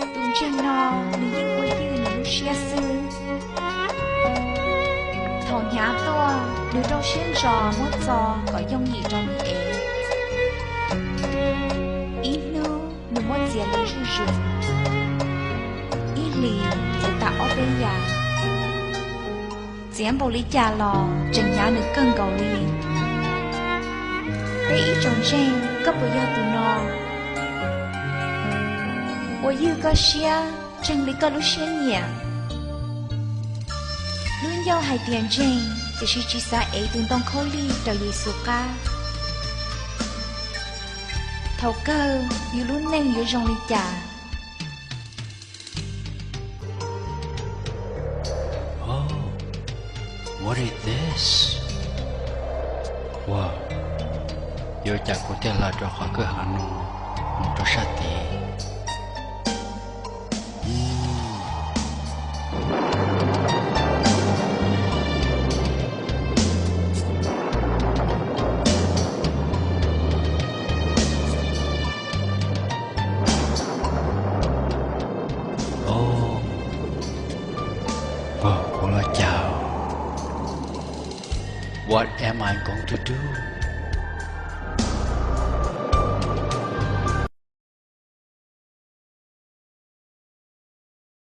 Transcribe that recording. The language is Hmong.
Tus ntseeg no nws yeej ua ywj nws lub siab xwb. Thaum hnyav tuaj, nws rau siab ntso muab txo kom yooj yim rau nws ev. Ib hnub nws muab txiav li zuj zus, ib hlis txiav tau ob peb yam. Txiav npaum li cas los tseem hnyav nws kawg nkaus li. Peb ib tsoom ntseeg, koj puas yog tus no? Ua ywj koj siab ntseeg li koj lub siab nyiam. Lub ncauj hais tias ntseeg, tiam sis tsis xav ev tus ntoo khaub lig rau Yexus qab. Thaum kawg yus lub neej yuav zoo li cas? What is this? Wow, yuav cas kuv thiaj los rau qhov kwj ha no mus rau sab tid? Kuv los cas? What am I going to do?